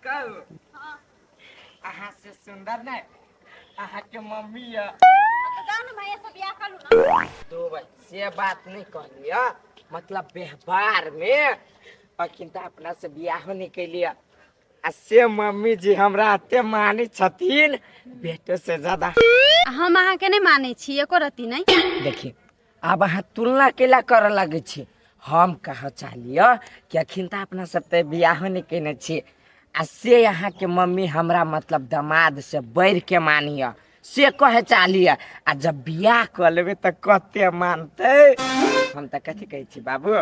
कहू हाँ। अहाँ से सुंदर नहीं अहाँ के मम्मी यऽ। हाँ, तो जाओ ना भैया से बियाह कर लू ना। दो भाई से बात नहीं कहलिय, मतलब व्यवहार में अखन तऽ अपना से बियाहो नहीं कैलिय आ से मम्मी जी हमरा एते मानै छथिन बेटो से ज्यादा। हम अहाँके नहि मानै छी एको रत्ती नहि। देखिए आब अहाँ तुलना केला करऽ लगै छी। हम कहऽ चाहलियै कि अखन तऽ अपना सब तऽ बियाहो नहि केने छी आ से अहाँके मम्मी हमरा मतलब दमाद से बढ़ि के मानिय से कहे चाहलियै, आ जब बियाह कऽ लेबै तऽ कते मानतै। हम तऽ कथी कहै छी बाबू,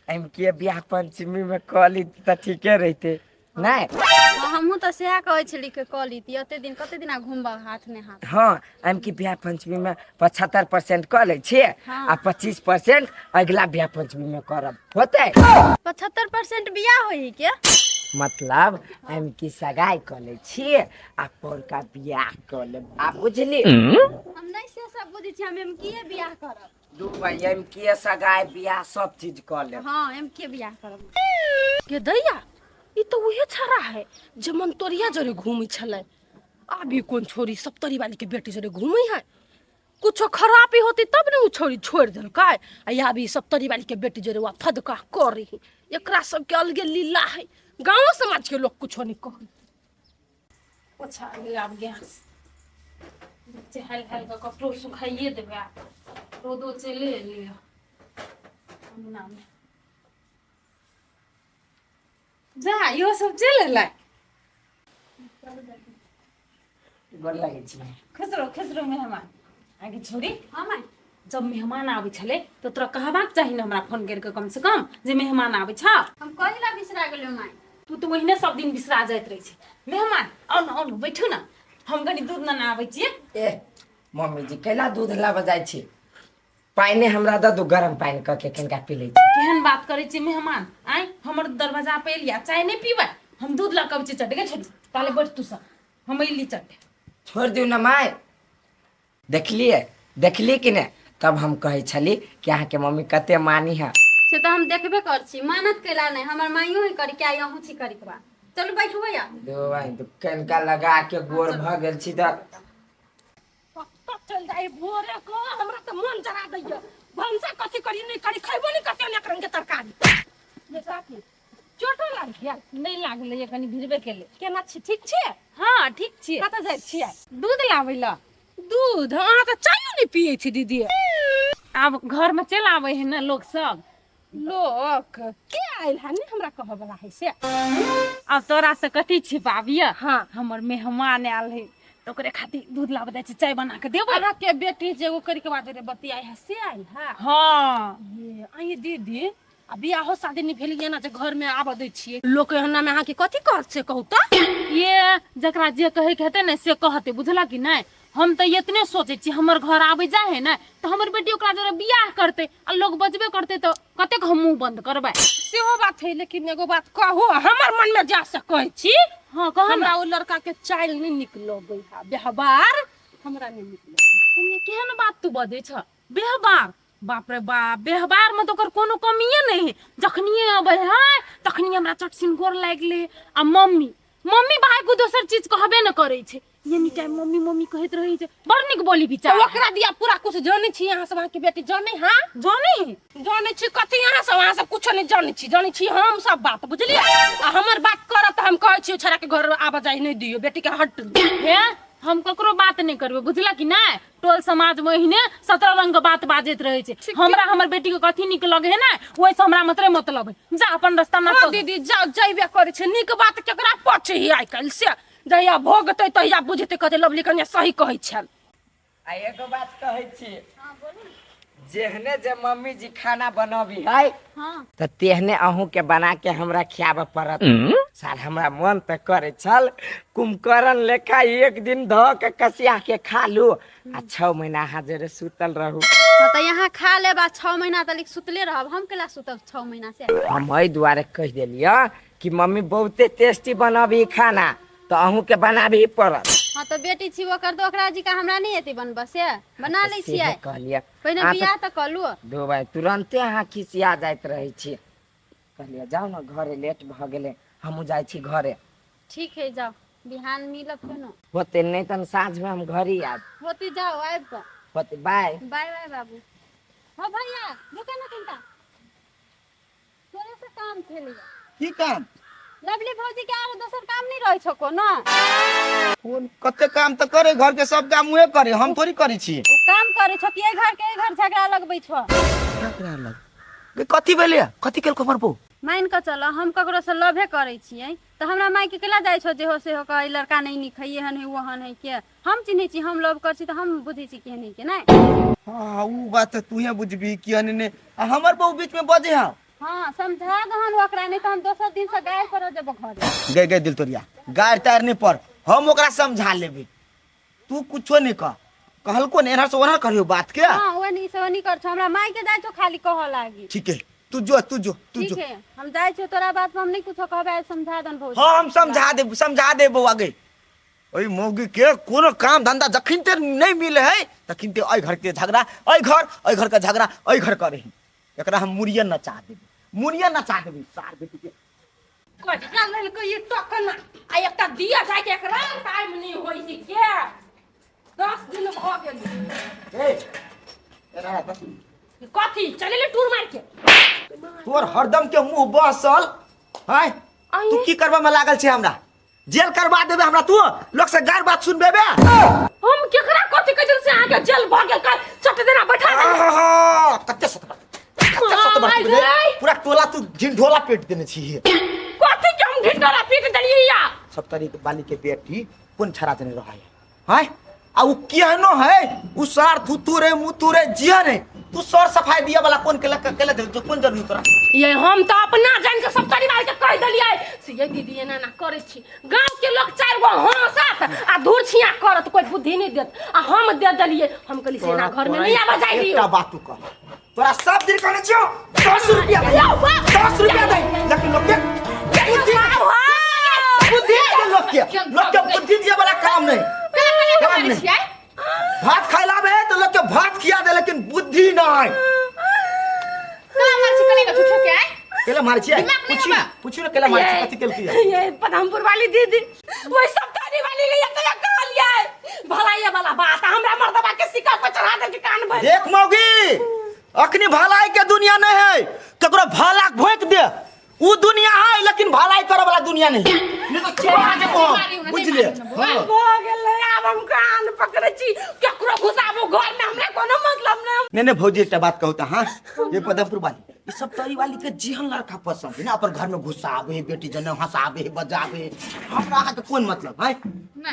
एहिमे के बियाह पंचमी में कऽ ली तऽ ठीके रहितै नहि? हाँ, हमहूँ तऽ सएह कहै छली कि कऽ लीती, एते दिन कते दिना घुमब हाथ में हाथ। हाँ, एहिमे की बियाह पंचमी में 75% कऽ लै छियै हाँ। आ 25% अगिला बियाह पंचमी में करब, होतै? 75% बियाह होई के मतलब एहिमे की सगाई कऽ लै छियै आ पौरका बियाह कऽ लेब, आ बुझली? हम नहि से सब बुझै छी, हम एम किए बियाह करब। दू भाई एम के सगाई बियाह सब चीज कऽ लेब। हाँ, एम के बियाह करब। के दैया, ई तऽ उहे छड़ा है जे मनतोरिया जरे घूमै छलै। आब ई कोन छोरी सप्तरी वाली के बेटी जरे घूमै है? कुछो खराबी होती तब ने उ छोरी छोड़ देलकै, आ आब ई सप्तरी वाली के बेटी जरे वा फदका करी। एकरा सबके अलगे लीला है, गाँव समाज के लोग कुछो नहीं कहे। पोछा गेलै आब गैस चहल हल कऽ कपड़ो सुखाइए देबै। आब रौदो चलि एलै अंगनामे। जा, इहो सब चलि एलै। गोर लागै छी। खुश रहो, खुश रहो मेहमान। आगे छोरी। हाँ माय। जब मेहमान आबै छलै तऽ तोरा कहबाक चाही ने हमरा फोन करि कऽ कम से कम जे मेहमान आबै छ। हम कहि ला बिसरा गेलियो माय। तू तऽ ओहिने सब दिन बिसरा जाइत रहै छै। मेहमान आउ ने, आउ ने, बैठू ने, हम कनि दूध नेने आबै छियै। ए मम्मी जी, कैला दूध लाबऽ जाइ छी? पानि हमरा दऽ दू, गरम पानि कऽ के कनिका पी लै छी। केहन बात करै छियै मेहमान? आँय, हमर दरवाजा पे एलियै आ चाय नहि पीबै? हम दूध लऽ कऽ अबै छियै चट। गे छोड़ी, ताले बैठ तू सब, हम अयली चट। छोड़ि दियौ ने माय। देखलियै, देखलियै कि नहि? तब हम कहै छली कि अहाँके मम्मी कते मानी है। से तऽ हम देखबे कर छी, मानत कैला नहि? हमर माइयो है करी क्या, अहूँ छी करी के। चलू बैठू भैया। दो भाई तो कनिका लगा के गोर भऽ गेल छी तऽ। कतऽ चलि जाइ भोरे को, हमरा तऽ मन जरा दैया। भनसा कथी करी नहि करी, खैबो नहि करते अनेक रंग के तरकारी। ये काकी, चोटो लागि गेल? नहि लागलै, ये कनि भिजबे केलै। केना छी, ठीक छियै? हाँ, ठीक छियै। कतऽ जाइ छियै? दूध लाबै लए। दूध? अहाँ तऽ चायो नहि पियै छी दीदी। आब घरमे चलि आबै है ने लोक सब। लोक के आयल है ने हमरा कहऽ वाला है से? आब तोरा से कथी छिपाबिय? हाँ। हमर मेहमान आयल है तऽ ओकरे खातिर दूध लाबऽ जाइ छी, चाय बना के देबै। अहाँके बेटी जे एगो करी के बाद रे बतियाइ है से आयल है? हाँ। ये अहीं दीदी, आ बियाहो शादी नहि भेल ना जे घर में आबऽ दै छियै लोक एहना में, अहाँके कथी कहत से कहू तऽ? ये जकरा जे कहै के हेतै ने से कहतै, बुझलक कि नहि? हम तऽ एतने सोचै छी, हमर घर आबै जाइ है ने तऽ हमर बेटी ओकरा जरे बियाह करतै आ लोग बजबे करतै तऽ कतेक हम मुँह बंद करबै? सेहो बात है, लेकिन एगो बात कहू, हमर मन में जा से कहै छी। हाँ, कह। हमरा ओ लड़का के चालि नहि नीक लगै है, व्यवहार हमरा नहि नीक लगै। केहन बात तू बजै छ? व्यवहार? बाप रे बाप, व्यवहार में तऽ ओकर कोनो कमिए नहि है। जखनिए अबै है तखनी हमरा चटसिन गोर लागि गेलै आ मम्मी मम्मी, भाई को दोसर चीज कहबे न करै छै, एनी टाइम मम्मी मम्मी कहैत रहै छै। बड़ नीक बोली विचार। तऽ ओकरा दिया पूरा कुछ जानै छी अहाँ सब? अहाँके बेटी जानै? हाँ, जानै है। जानै छी कथी अहाँ सब? अहाँ सब कुछो नहि जानै छी, जानै छी हम सब बात, बुझलियै? आ हमर बात करत तऽ हम कहै छी छोड़ा के घर आबऽ जाय नहि दियौ, बेटी के हट। हे, हम ककरो बात नहि करबै, बुझलक कि नहि? टोल समाज में ओहिने 17 रंग के बात बाजैत रहै छै। हमरा हमर बेटी के कथी नीक लगे है ने, ओहिसँ हमरा मतरे मतलब है। जा अपन रास्ता में। हाँ दीदी, जाओ, जैबे करै छै। नीक बात केकरा पचे है आइ काल्हि से? जहिया भोगतै तहिया बुझतै, कहतै लवली कनिया सही कहै छल। आ एगो बात कहै छी, जेहने जे मम्मी जी खाना बनबी है हाँ, तऽ तेहने अहूँ के बना के हमरा खियाबऽ पड़त। साल हमरा मन तऽ करै छल कुंभकर्ण लेखा एक दिन धऽ के कसिया के खा लू आ 6 महीना अहाँ जरे सुतल रहू। हाँ, तऽ यहाँ खा लेब आ 6 महीना तक सुतले रहब, हम केला सुतब 6 महीना से? हम एहि दुआरे कहि देलियै कि मम्मी बहुते टेस्टी बनबी खाना तऽ अहूँ के बनाबही पड़त। हाँ, तऽ बेटी छी ओकर तऽ ओकरा जी का हमरा नहि एतै बनबऽ, से बना लै सेहे छियै। कहलियै। पहिने अहाँ तऽ बियाह तऽ कऽ लू। दो भाई तुरन्ते अहाँ खिसिया जाइत रहै छी। कहलियै जाउ ने घरे, लेट भऽ गेलै, हमहूँ जाइ छी घरे। ठीक है जाओ, बिहान मिलब फेनो। होते नहीं तन साँझ में हम घर ही आब। होते जाओ आबि कऽ। होते, बाय। बाय बाय बाबू। हो भैया, रुके ना कनिका, तोरे से काम छेलैया। की काम? लवली भौजी के आरो दोसर काम नहीं रहै छौ कोनो? कोन कते काम तऽ करे, घर के सब काम उहे करे, हम थोड़ी करै छी। ओ काम करै छौ कि एहि घर के एहि घर झगड़ा लगबै छौ? झगड़ा लग गे, कथी भेलै? कथी केलको हमर बहू? मान कऽ चल हम ककरो से लभे करै छियै तऽ हमरा माय के केला जाइ छौ जे हो से हो कहै लड़का नहीं नीक है, एहन है ओहन है, के हम चिन्है छी? हम लव करै छी तऽ हम बुझै छी केहन है के नहि। हाँ, उ बात तऽ तूहे बुझबी कि ने आ हमर बहू बीच में बजे हा। हाँ समझा दहन ओकरा, नहीं तऽ हम दोसर दिन से गाय पर जेबो घरे। गए गए दिल तोरिया, गारि तारि नहीं पर, हम ओकरा समझा लेबी, तू कुछो नहीं कह। कहलको ने एना से ओना करियो बात के। हाँ ओनी से ओनी कर छौ, हमरा माय के जाइ छौ खाली कहऽ लागी। ठीक है, तू जो तू जो तू जो। ठीक है हम जाइ छियौ, तोरा बात में हम नहीं कुछो कहबै, समझा दहन भौजी। हाँ हम समझा देब, समझा देब बौआ गे। ओहि मौगी के कोनो काम धंधा जखन ते नहीं मिले है तखन ते एहि घर के झगड़ा, एहि घर, एहि घर के झगड़ा, एहि घर करे। एकरा हम मुड़िया नचा देबै, मुड़िया नचा देबै सार बेटी के। कहिया लेलकै ई टकना आ एकटा दिया जाके एकरा टाइम नहीं होइ छै के 10 दिन भऽ गेल। ए एना रह। कथी चलेले टूर मार के? तोर हरदम के मुंह बसल है, तू की करबा में लागल छै? हमरा जेल करवा देबे हमरा, तू लोग से गार बात सुनबेबे? हम केकरा कथी कहै से अहाँके जेल भऽ गेल का चट देना बैठा देना। आहा, कते सत बात, कते सत बात आइ बुझे? गई। पूरा टोला तू ढिंढोला पेट देने छी। कथी के हम ढिंढोरा पीट देलियै या? सब तरीक बाली के बेटी कोन छड़ा देने रहा है हैं? आ उ केहनो है, उ सार थुथु रे मुथु रे जिया रे, तू सर सफाई दिया वाला कोन केला केला दे जो कोन जरूरी तोरा? ये हम तो अपना जान के सब परिवार के कह देलियै से ये दीदी एना एना करै छी, गांव के लोग चारि गो हंसत आ धूर छिया करत, कोई बुद्धि नहीं देत आ हम दे देलियै। हम कहली से एना घर में नहीं आबऽ जाय दियौ। एकटा बात तू कह, तोरा सब दिन कहने छियौ 10 रुपया दे, 10 रुपया दे, लेकिन लोग के बुद्धि बुद्धि दे, लोग के बुद्धि दिए वाला काम नहीं, काम नहीं। भात खाए लाबे तो लोग के भात खिया दे, लेकिन बुद्धि नहीं। केला मारै छियै? पूछी पूछी ने केला मारै छियै, कथी केलकै? ये पदमपुर वाली दीदी वही सब तारी वाली गई तो कहलियै भलाइये वाला बात हमरा मर्दबा के सिक्का पर चढ़ा दे के कान भर। देख मौगी, अखनी भलाई के दुनिया नहीं है, ककरो भला भोंक दे उ दुनिया है, लेकिन भलाई करे वाला दुनिया नहीं, नहीं तो चिपा जेबो हम, बुझलिए? हाँ। भऽ गेलै, आब हम कान पकड़ै छी, केकरो घुसाबू घर में हमरा कोनो मतलब नहीं। नहीं नहीं भौजी, एकटा बात कहू त हाँ, ये पदमपुर वाली ई सब तरी वाली के जेहन लड़का पसंद है ना अपन घर में घुसाबे, बेटी जने हंसाबे बजाबे, हमरा अहाँ के कोन मतलब है?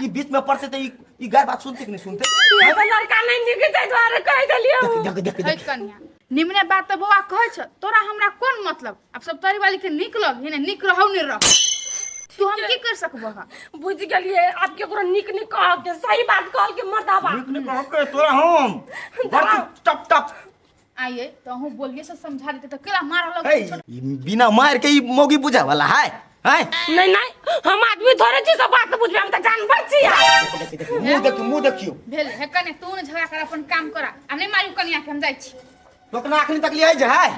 ई बीच में पड़ते त ई ई गैर बात सुनते कि नहीं सुनते? ये तो लड़का नहीं नीक छै द्वारे कहि देलियै। देख देख देख है देख। कनिया, निमने बात तऽ बौआ कहै छ, तोरा हमरा कोन मतलब? आब सब तोरी वाली के नीक लग है ने, नीक रहौ ने रह, तू हम की कर सकबो? हा बुझ गेलियै, आब केकरो नीक नीक कह के सही बात कहल के मर्दाबा। नीक नीक कह के तोरा हम बड़ टप टप आइए तो अहूँ बोलिए से समझा देते तो केला मार लग। ए, ई बिना मार के ई मौगी बुझा वाला है हैं? नहीं नहीं, हम आदमी थोड़े छी सब बात बुझबे, हम तऽ जानवर छी यार। देख देख, मुंह देख, मुंह देखियो। भेल हे कने, तू ने झगड़ा कर, अपन काम करा आ नहीं मारू कनिया के, हम जाइ छी। टोकना अखनी तक लियाई जे है।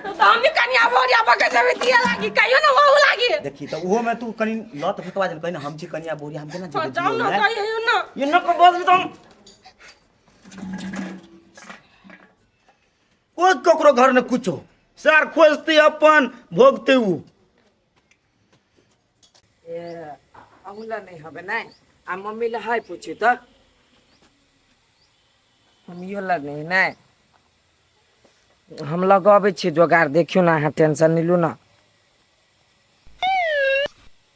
तो हम भी कनिया बोरिया पकड़ जेबै दिया लागी कहियो ना वहु लागी। देखी त ओहो में तू कनी लत फटवा देल, कनी हम छी कनिया बोरिया, हम केना जेबै? जाउ ना कहियो ना। ये न को बस तुम कोई ककरो घर ने कुछो सार खोजते अपन भोगते उ। ए अहूँ ला नहीं हबे नहीं आ मम्मी ला है? पूछी तो मम्मियो ला नहीं नहीं, हम लगबै छी जोगार, देखियौ ने, अहाँ टेंशन नहीं लू ना।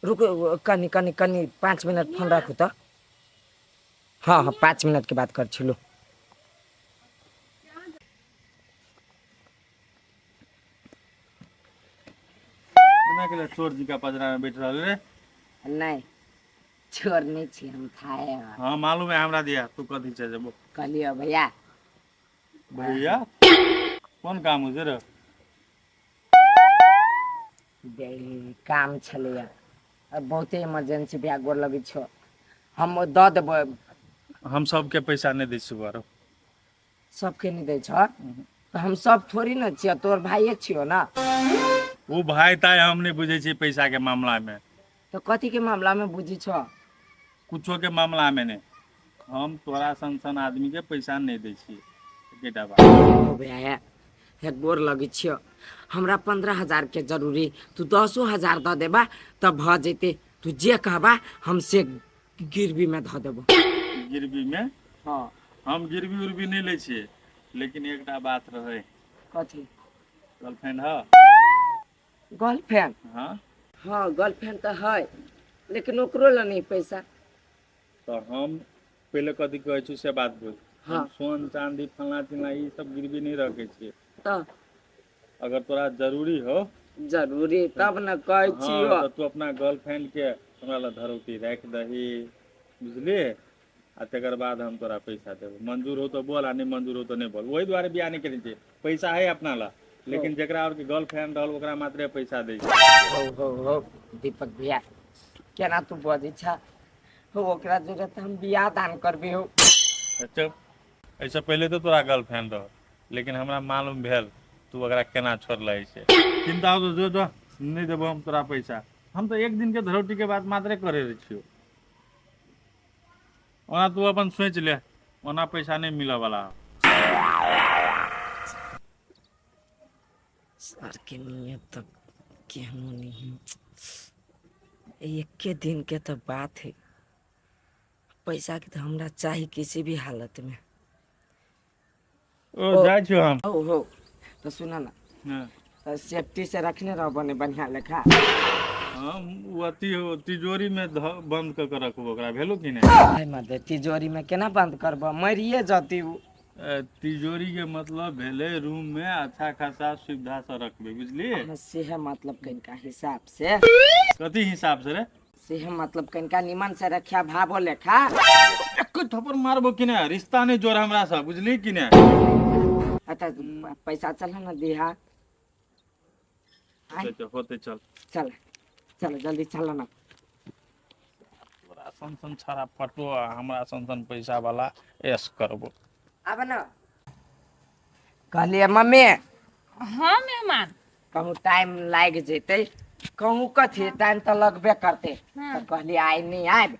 रुको कनी कनी कनी 5 मिनट फोन राखू तऽ। हाँ हाँ 5 मिनट के बात कर छी, लू। केना के चोर जी का पजरा में बैठ रहल रे? नहीं, चोर नहीं छी हम, थाए हैं। हाँ मालूम है हमरा दिया, तू कथी छै जबो। कहलियो भैया। भैया कोन काम हो रे? काम छलैया बहुते इमरजेंसी भैया, गोर लगै छो, हम दऽ देबै। हम सबके पैसा नहीं दै छियै बारो। सबके नहीं दै छ तऽ हम सब थोड़ी न छियै, तोर भाइये छियो ना। वो भाई ताई हम नहीं बुझै छियै पैसा के मामला में। तऽ कथीके मामलामे बुझै छह? कुछो के मामला में नहीं, हम तोरा सन सन आदमी के पैसा नहीं दै छियै, एकेटा बात। ओ भैया, हे गोर लगै छियौ, हमरा 15,000 के जरूरी, तू 10,000 दऽ देबा तऽ भऽ जेतै। तू जे कहबा हम से गिरवी में धऽ देबो। गिरवी में? हाँ। हम गिरवी उरवी नहीं लै छियै, लेकिन एकटा बात रहै। कथी? गर्लफ्रेंड ह? गर्लफ्रेंड? हाँ। हाँ, गर्लफ्रेंड तऽ है, लेकिन ओकरो लए नहीं पैसा। तऽ हम पहिले कथी कहै छी से बात बुझ। हाँ। हम सोन चांदी फलना चिलना ई सब गिरवी नहीं रखै छियै। तऽ अगर तोरा जरूरी हो। जरूरी तब ने कहै छियौ। हाँ, तऽ तू अपना गर्लफ्रेंड के हमरा लग धरौती राखि दही, बुझलियै? आ तकर बाद हम तोरा पैसा देबो। मंजूर हो तो बोल, आ नहीं मंजूर हो तो नहीं बोल। वही दुआरे बियाह नहीं केने छियै, पैसा है अपना ला, लेकिन जकरा और के गर्लफ्रेंड रहल ओकरा मात्रे पैसा दै छै। हो हो हो दीपक भैया, केना तू बजै छ? हो, ओकरा जरूरत हम बियाह दान करबे हो। अच्छा, एहिसँ पहिले तऽ तोरा गर्लफ्रेंड रह, लेकिन हमरा मालूम भेल तू ओकरा केना छोड़लही से। चिंता हो तो जो जो, नहीं देबो हम तोरा पैसा। हम तऽ एक दिन के धरौटी के बात मात्रे करे रहे छियौ। ओना तू अपन सोचि ले, ओना पैसा नहीं मिलऽ वाला। सर के नियत तऽ केहनो नहीं है। एके दिन के तो बात है, पैसा के तो हमरा चाही किसी भी हालत में। ओ जाइ छियौ हम। हो हो, तो सुना ना। हाँ। तो सेफ्टी से रखने रहो ने बढ़िया लेखा। हम ओ अथी हो तिजोरी में बंद कऽ के रखबो ओकरा, भेलो कि नहि? हाय मर्दे, तिजोरी में केना बंद करबो, मरिए जती उ। तिजोरी के मतलब भेलै रूम में अच्छा खासा सुविधा से रखबै, बुझलियै? हाँ, सेहे मतलब कनिका हिसाब से। कथी हिसाब से रे? सेहे मतलब कनिका निमन से रखिया भावो लेखा। एक थप्पड़ मारबो कि नहि? रिश्ता नहि जोड़ हमरा से, बुझली कि नहि? अच्छा, पैसा चल ना दिहा। आय। अच्छा, होते चल। चल चल जल्दी चल ना। तोरा सन सन छाड़ा फटो आ हमरा सन सन पैसा वाला ऐश करबो। आब ना कहलियै मम्मी। हाँ मेहमान। कहूँ टाइम लागि जेतै, कहूँ कथी टाइम तऽ लगबे करतै, तऽ कहलियै आइ नहि आयब,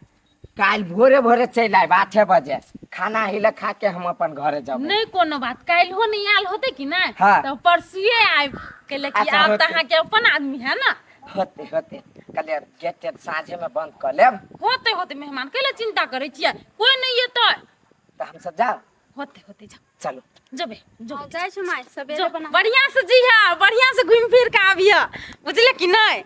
काल्हि भोरे भोरे चलि आयब 8 बजे, खाना हिले खा के हम अपन घरे जब। नहीं कोनो बात, काल्हिो नहीं आयल होते कि नहीं? हाँ। तो परसुए आयब, कैले कि अच्छा, आब होते। तऽ अहाँके अपन आदमी है ना। होते होते, कहलियै गेट तेट साँझे में बंद कऽ लेब। होते होते मेहमान, कैले चिंता करै छियै, कोई नहीं एतै। तऽ हमसब जाउ। होते होते जाओ। चलो। जबे जबे। जाइ छी माय, सबेरे जो, बना। बढ़िया से जइहा, बढ़िया से घूमि फिर के आबिह, बुझले कि नहीं?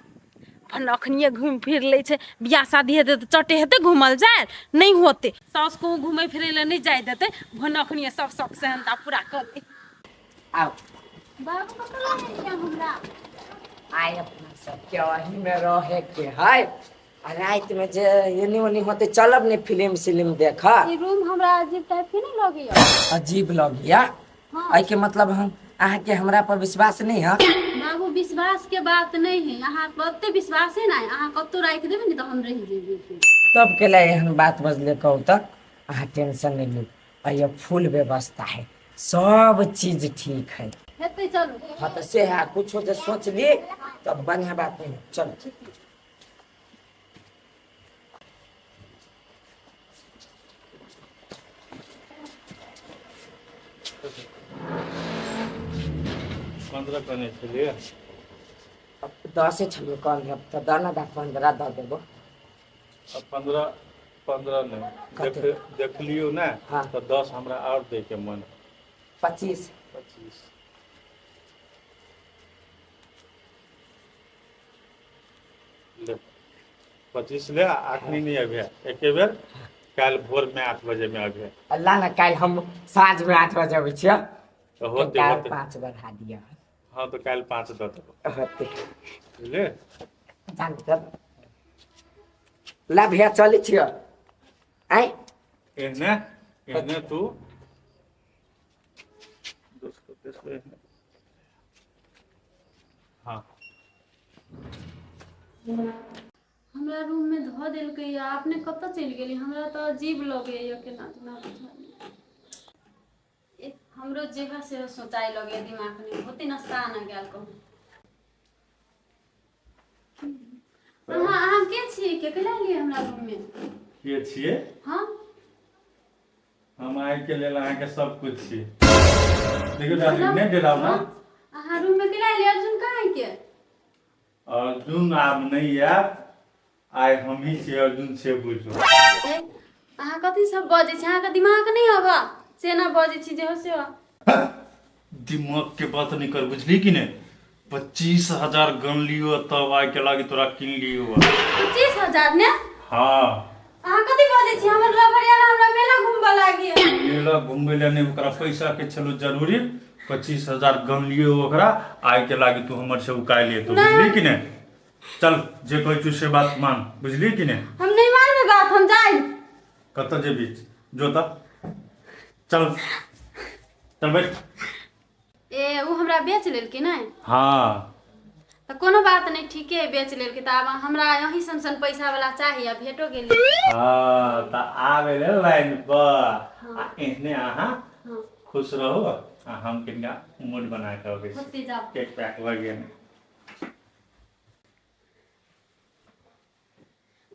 अपन अखनिए घूमि फिर लै छै, बियाह शादी हेतै तऽ चटे हेतै घूमल जाय, नहीं होते साउस कहूँ घूमै फिरै लए नहीं जाय देतै। भन अखनिए सब शौक सेहनता पूरा कऽ ले। आउ। बाबू कतऽ लऽ गेलियै हमरा? आइ अपना सबके अही में रहे के है, आ राति में जे एनी ओनी होते चलब ने फिल्म सिलिम देख। ई रूम हमरा अजीब टाइप के नहीं लगैया। अजीब लगैया? हाँ। एहिके मतलब हम अहाँके हमरा पर विश्वास नहीं है? बाबू, विश्वास के बात नहीं है, अहाँ ओते विश्वास है ना, अहाँ कतौ राखि देबै ने तऽ हम रहि जेबै। तब के लिए एहन बात बजले? कहू तऽ अहाँ टेंशन नहीं लू, अइयो फुल व्यवस्था है, सब चीज ठीक है। हेतै, चलू। हाँ तऽ से है, कुछो जे सोच ली तब बढ़िया बात नहीं। चलो। 15 कहने छलियै। 10 छलियै, कहलियै तऽ दऽ ने, 15 दऽ देबो। अब 15 15 नहि। कते? देखलियौ ने। हाँ। तऽ 10 हमरा आओर दै के मन। 25। 25 ले, 25 ले। अखनी नहीं अभी, एके बेर काल्हि भोर में 8 बजे में अभी। अल्लाह ने, काल्हि हम साँझ में 8 बजे अबै छियै। तऽ होते। काल्हि होते। 5 बढ़ा दिअ। हाँ, तऽ काल्हि 5 दऽ देबो। होते। बुझलियै? जान चल ला भैया, चलै छियै आइ। एहने एहने तू दोसरो तेसरो एहने। हाँ। हमरा रूम में धऽ देलकै या अपने कतऽ चलि गेली? हमरा तऽ अजीब लगैया, केना केना बुझाइया। हमरो जेहा सेहो सोचाइ लगैया, दिमाग में होते नाश्ता आना गेल कहूँ। अहाँ अहाँ के छियै के केला लिए हमरा रूम में? के छियै? हाँ। हम आइ के लेल अहाँके सब कुछ छी। देखियौ डार्लिंग, नहि डराउ ना। अहाँ रूम में केला लिए? अर्जुन कहाँ है के? अर्जुन आब नहि आयत, आइ हमही छियै अर्जुन से बुझू। ए, अहाँ कथी सब बजै छी? अहाँके दिमाग नहि हवा से ना बजै छी जे हो से हो। दिमाग के बात नहीं कर, बुझली कि नहीं? 25,000 गन लियो तब आइ के लागी तोरा किन लियो। 25,000 ने? हाँ। अहाँ कथी बजै छी? हमर लवर यार हमरा मेला घुमबऽ लागी। मेला घुमबै लए नहि, ओकरा पैसा के छलो जरूरी। 25,000 गन लियो ओकरा, आइ के लागी तू हमर से उकाय ले तो, बुझली कि नहीं? चल जे कहै छु से बात मान, बुझली कि नहीं? हम नहीं मानबै बात, हम जाई। कतऽ जेबी? जो तऽ चल चल बैठ। ए उ हमरा बेच लेलकै नै? हाँ। तऽ कोनो बात नहि, ठीके बेच लेलकै तऽ आब हमरा अहीं सन सन पैसा वाला चाही आ भेटो गेलै। हाँ तऽ आब एलै लाइन पर आ एहने अहाँ खुश रहू आ हम कनिका मूड बना कऽ अबै छी। होते जाओ। केक पैक भऽ गेल।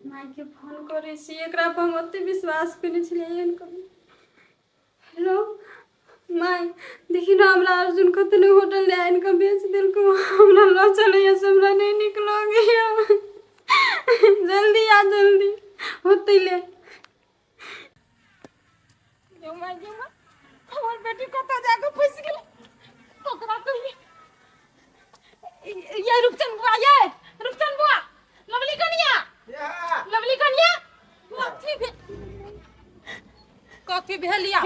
मायके फोन करै छी, एकरा पर हम ओते विश्वास केने छलियै एहन कभी। हेलो माय, देखी ना हमरा अर्जुन कतने होटल ले आनि कऽ बेच देलकौ, हमरा लऽ चलैया से हमरा नहि नीक लगैया, जल्दी आ जल्दी होतै ले। हमर बेटी कतऽ जाकऽ फँसि गेलै, ककरा कहियै? ये रूपचंद बुआ, ये रूपचंद बुआ, लवली कनिया, लवली कनिया, कथी भेल? कथी भेल या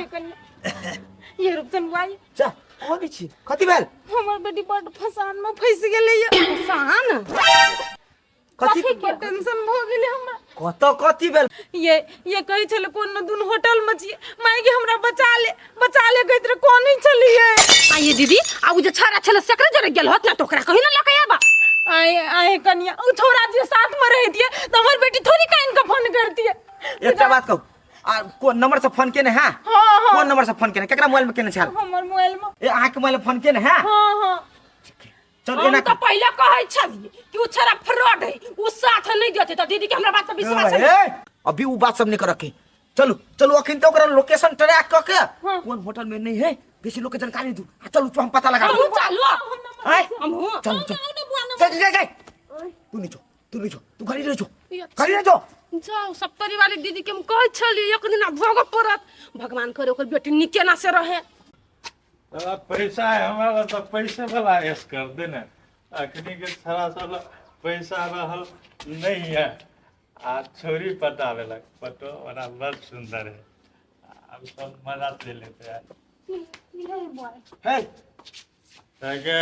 ये रूपचंद बुआ? जा अबै छी, कथी भेल? हमर बेटी बड फसान में फंसि गेलै। फसान? कथी? बड टेंशन भऽ गेलै हमरा। कतऽ कथी भेल? ये कहै छलै कोन दुन होटल में छियै, माय गे हमरा बचा ले बचा ले कहैत रहे, कोन छलियै? आ ये दीदी, आ उ जे छाड़ा छलै सेकरे जरे गेल होत ना, तो ओकरा कही ना लऽ के आबा। आए आए कनिया, उ छोरा जे साथ में रहतियै तऽ हमर बेटी थोड़ी कान के फोन करतियै। एकटा बात कहू, आ कोन नंबर से फोन केने है? हाँ हाँ। कोन नंबर से फोन केने? केकरा मोबाइल में केने छल? हमर मोबाइल में। ए अहाँ के मोबाइल में फोन केने है? हाँ हाँ। चल हम एना तऽ पहिले कहै छलियै कि उ छड़ा फ्रॉड है, उ साथ नहीं देते, तऽ दीदी के हमरा बात पर विश्वास है। ए, अभी उ बात सब नहीं कर रखी। चलू चलू अखन तो ओकरा लोकेशन ट्रैक क के कोन होटल में नहीं है बेसी लोग के जानकारी दू। आ चलू तो हम पता लगा हमहूँ चलू, आय हमहूँ चलू चल चल चल चल, तू नहीं जो, तू नहीं जो, तू घरी रह जो, घरी रह जो। जाओ सप्तरी वाली दीदी के हम कहै छलियै एक दिन भोगऽ पड़त, भगवान करे ओकर बेटी नीके ना से रहे। तोरा पैसा है हमरा लग तऽ पैसे वाला ऐश कर दे ने। अखनी के छड़ा सब लग पैसा रहल नहीं है आ छोरी पटा लेलक, पटो बड़ा बड़ सुंदर है, अब सब मजा ले लेते हैं। हे के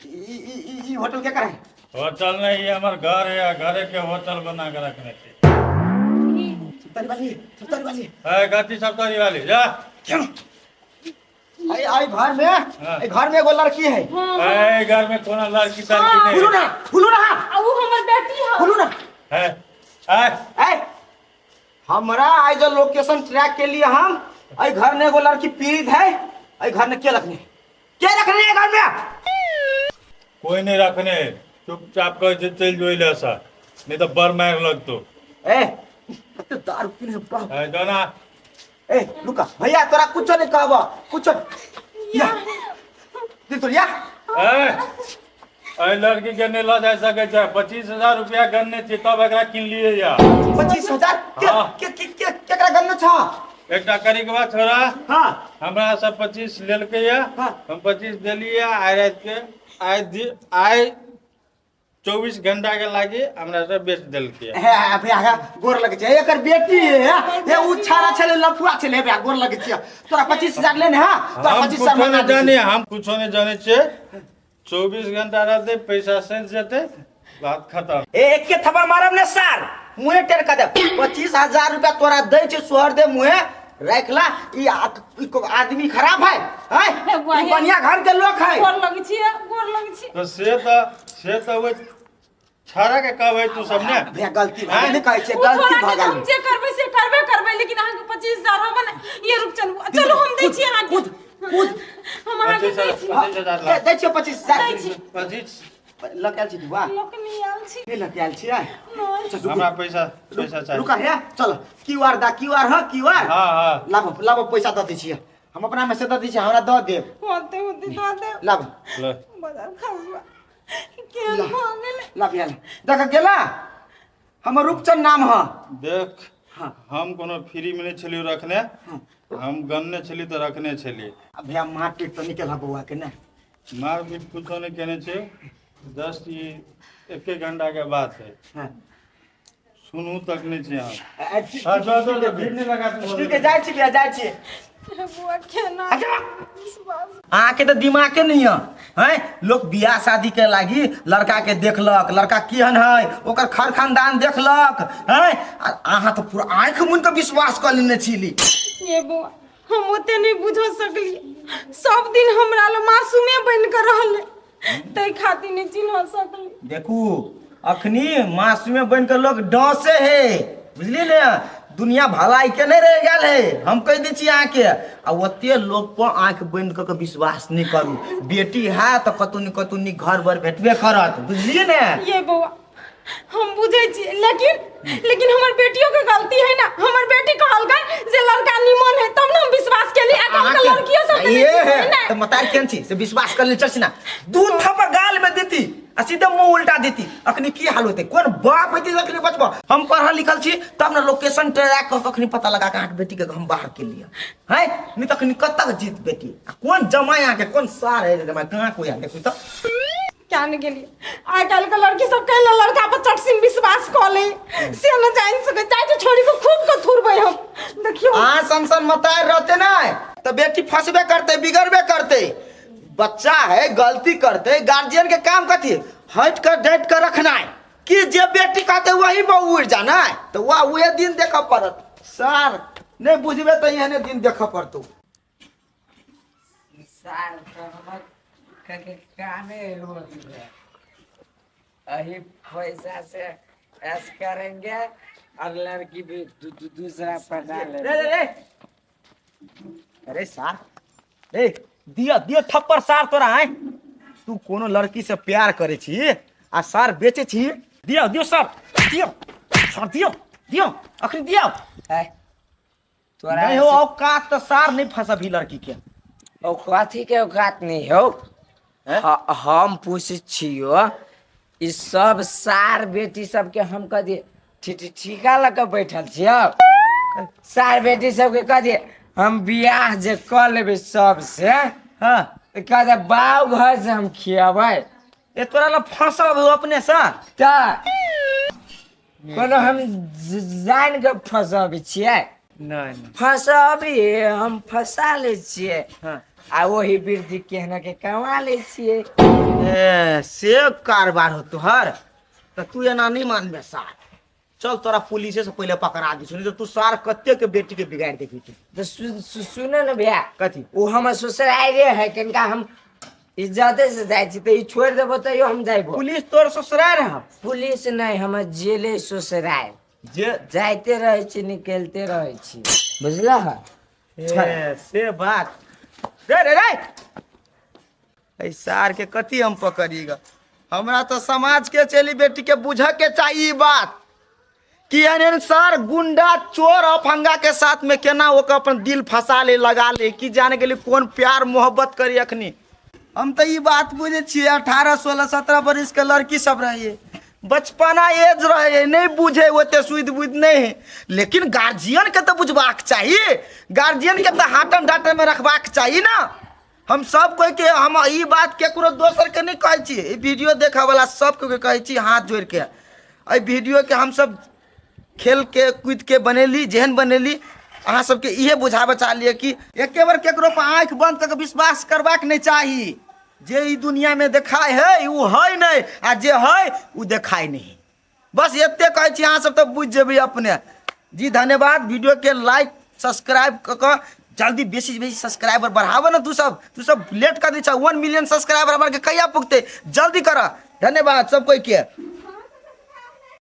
ई ई ई ई होटल के करे? होटल नहीं है, हमार घर है, घरे के होटल बना के रखने छी। सप्तरी वाली, सप्तरी वाली। है गति सप्तरी वाली जा। क्यों? आई आई घर में, हाँ। आई घर में एगो लड़की है। ए घर में कोनो लड़की तड़की नहीं। खुलू ना, खुलू ना। आ उ हमर बेटी है। खुलू ना। है है ए हमरा आई जो लोकेशन ट्रैक के लिए हम आई घर में एगो लड़की पीड़ित है, आई घर में के रखने, के रखने है घर में? कोई नहीं रखने, चुपचाप कह जे चल जोइले सा, नहीं तो बर मार लगतो। ए कते दारू पीने बाप। ए जोना। ए लुका भैया तोरा कुछ नहीं कहबो, कुछ या दे तो या। ए ए लड़की के नहीं ल जा सके छै, 25,000 रुपया गन्ने छी तब एकरा किन लिए या। 25,000? के हाँ। के के के केकरा गन्ने छ? एकटा करीकबा छोरा। हाँ। हमरा से 25 लेलकै या, हाँ। हम 25 देलियै आइ राति के, आइ आइ 24 घंटा के लागी हमरा से बेच देलकै। हे भैया, हे गोर लगे छै, एकर बेटी है, हे उ छाड़ा छले लफुआ छले, भैया गोर लगे छै। तोरा 25,000 लेने है, तोरा हम 25,000 कुछो मंगा नहीं दै जाने, छी। हम कुछो नहीं जाने छे, 24 घंटा रहते पैसा सैंत जेते, बात खत्म। ए एक के थप्पड़ मारब ने सार मुहे टेर कर दे। 25,000 रुपया तोरा दै छै, सोहर दे मुहे रखला। ई ई को आदमी खराब है, हैं? हे बुआ, ई हे। बढ़िया घर के लोग है। गोर लगे छियै, गोर लगे छियै। तो से तो ओइ छाड़ा के कहबै तू सब ने। भैया गलती भऽ गेल, नहि कहै छियै, उ गलती छोड़ा भऽ के गेल। हम जे करबै से करबे करबै, लेकिन अहाँके 25,000 हम ने ये रूपचंद बुआ, चलू हम दै छी अहाँके। कूद, कूद। हम अहाँके दै छी। 25,000 दै छियै 25,000। दै छी। 25। लऽ के आयल छी तू? लोकनी आयल छी। नहि लऽ के आयल छियै? अच्छा, रुकू। हमरा पैसा पैसा चाही। रुका हे, चल क्यू आर दा, क्यू आर। हाँ, क्यू आर। हाँ हाँ। लाबो लाबो, पैसा दऽ दै छियै हम, अपना में से दऽ दै छियै, हमरा दऽ देब। होते होते दऽ देब। लाबो। ले। बाजार खसबा केहन भऽ गेलै। लाब यार, देख गेला, हमर रूपचंद नाम ह। देख। हाँ। हम कोनो फ्री में नहीं छलियो रखने, हम गनने छली तऽ रखने छली। आ भैया, मारपीट तऽ निकल बौआ के ने? मारपीट कुछो नहीं केने छै, जस्ट ई एके घंटा के बात है। सुनू तक नहीं छै अहाँ। हाँ, जो जो जो, भीड़ नहीं लगा तू। ठीक है, जाइ छी भैया, जाइ छी। बौआ, केना विश्वास? अहाँके तऽ दिमागे नहीं है। हैं, लोग बियाह शादी के लागी लड़का के देखलक, लड़का केहन है, ओकर खर खानदान देखलक हैं, आ अहाँ तऽ पूरा आँखि मुनि के विश्वास कऽ लेने छीली। ये बौआ, हम ओते नहि बुझ सकलियै। सब दिन हमरा लग मासूमे बनि कऽ रहलै, ताहि खातिर नहि चिन्ह सकलियै। देखू, अखनी मासूमे बनि कऽ लोग डसे है, बुझलियै ने? दुनिया भलाई के नहीं रह गेल है, हम कहि दै छी अहाँके। आ ओते लोग पर आँखि बंद कऽ के विश्वास नहीं करू। बेटी है तऽ कतौ ने कतौ नीक घर बर भेटबे करत, बुझलियै ने? ये बौआ, हम बुझै छियै, लेकिन लेकिन हमर बेटियो के गलती है ना। हमर बेटी कहलकै जे लड़का निमन है, तब ने हम विश्वास केली। आइ काल्हि के लड़कियो सब के ये है ना। तऽ मतार केहन छी से विश्वास कर ले चल ना, दू थप्पड़ गाल में देती आ सीधे मुंह उल्टा देती। अखनी की हाल होते? कोन बाप होती अखनी बचबो? हम पढ़ल लिखल छी तब ने लोकेशन ट्रैक कऽ कखनी पता लगा के अहाँके बेटी के हम बाहर के लिए है, नहीं तखनी कतक जीत बेटी? आ कोन जमाई अहाँके, कोन सार है जमाई, कहाँ कोई अहाँके देखू तऽ। क्या ने गेलियै, आइ काल्हि के लड़की सब कहले लड़का पर चट सिन विश्वास कऽ ले, से न जानि सकै चाहे छै। छोड़ी को खूब के थुरबै हम, देखियौ। अहाँ सन सन मतार रहते ना तऽ बेटी फंसबे करते, बिगड़बे करते। बच्चा है, गलती करते, गार्जियन के काम कथी? हट कर डांट कर रखना है कि जे बेटी कहते वही पर उड़ जाना है? तो वह उहे दिन देखऽ पड़त सर, नहीं बुझबे तऽ एहने दिन देखऽ पड़तौ। साल तऽ हमर के कामे हो गया, अही पैसा से ऐश करेंगे और लड़की भी दूसरा पटा रे लेंगे। रे रे, अरे सार रे, दिया दिया थप्पड़ सार तोरा है। तू कोनो लड़की से प्यार करे छी आ सार बेचे छी? दिया दियो सर, दियो सर, दियो दियो, अखनी दियो। है, तोरा नहीं हो औकात तो सार नहीं फंसबही लड़की के। ओ कथी के औकात नहीं हो? हैं? हम पूछै छियो, ई सब सार बेटी सबके हम कह दिए ठीका लऽ कऽ बैठल छियौ? सार बेटी सबके कह दिए हम बियाह जे कऽ लेबै सबसे तऽ कह दे बाउ घर से हम खियेबै। ए, तोरा ला फंसब अपने से। तऽ कोनो हम जानि कऽ फंसबै छियै? नहीं। फंसबी, हम फंसा लै छियै। आ ओही वृद्धि केहना के कमा लै छियै। ए, से कारबार हो तोहर? तऽ तू एना नहीं मानबे सार। चल, तोरा पुलिसे से पहिले पकड़ा दी, नहीं तो तू सार कते के बेटी के बिगाड़ देबी तू। तऽ सुन ने भैया। कथी? ओ हमर ससुरारे है, कनिका हम इज्जते से जाइ छी, तऽ ई छोड़ि देबो तैयो हम जाइबो। पुलिस तोर ससुरार है? पुलिस नहि, हमर जेले ससुरार। जे जाइते रहै छी, निकलते रहै छी, बुझलह? ए, से बात। रे रे रे, एहि सार के कथी हम पकड़ीगा? हमरा तऽ समाज के चली बेटी के बुझ के चाहिए ई बात कि एहन एहन सार गुंडा चोर अफंगा के साथ में केना ओकर अपन दिल फंसा ले, लगा ले, कि जाने के लिए कोन प्यार मोहब्बत करी। अखनी हम तऽ ई बात बुझै छियै, 18 16 17 बरिस के लड़की सब रहिए, बचपना एज रहे, नहीं बुझे, ओते सुधि बुद्धि नहीं है, लेकिन गार्जियन के तऽ बुझबाक चाही, गार्जियन के तऽ हाटन डाटन में रखबाक चाही ना। हम सब कोई के, हम ई बात केकरो दोसर के नहीं कहै छी, ई वीडियो देखऽ वाला सब कोई के कहै छी हाथ जोड़ के। एहि वीडियो के हम सब खेल के कूद के बनेली, जेहन बनेली, अहाँ सबके इहे बुझाबऽ चाहलियै कि एके बार केकरो पर आँखि बंद कऽ के विश्वास करबाक नहि चाही। जे ई दुनिया में देखाय है ओ है नहीं, आ जे है ओ देखाय नहीं। बस एते कहै छी, अहाँ सब तऽ बुझि जेबै अपने। जी धन्यवाद। वीडियो के लाइक सब्सक्राइब कऽ कऽ जल्दी बेसी से बेसी सब्सक्राइबर बढ़ाबऽ ने। तू सब लेट कर दै छ। 1 मिलियन सब्सक्राइबर हमर के कहिया पुगतै? जल्दी कर। धन्यवाद सब कोई के।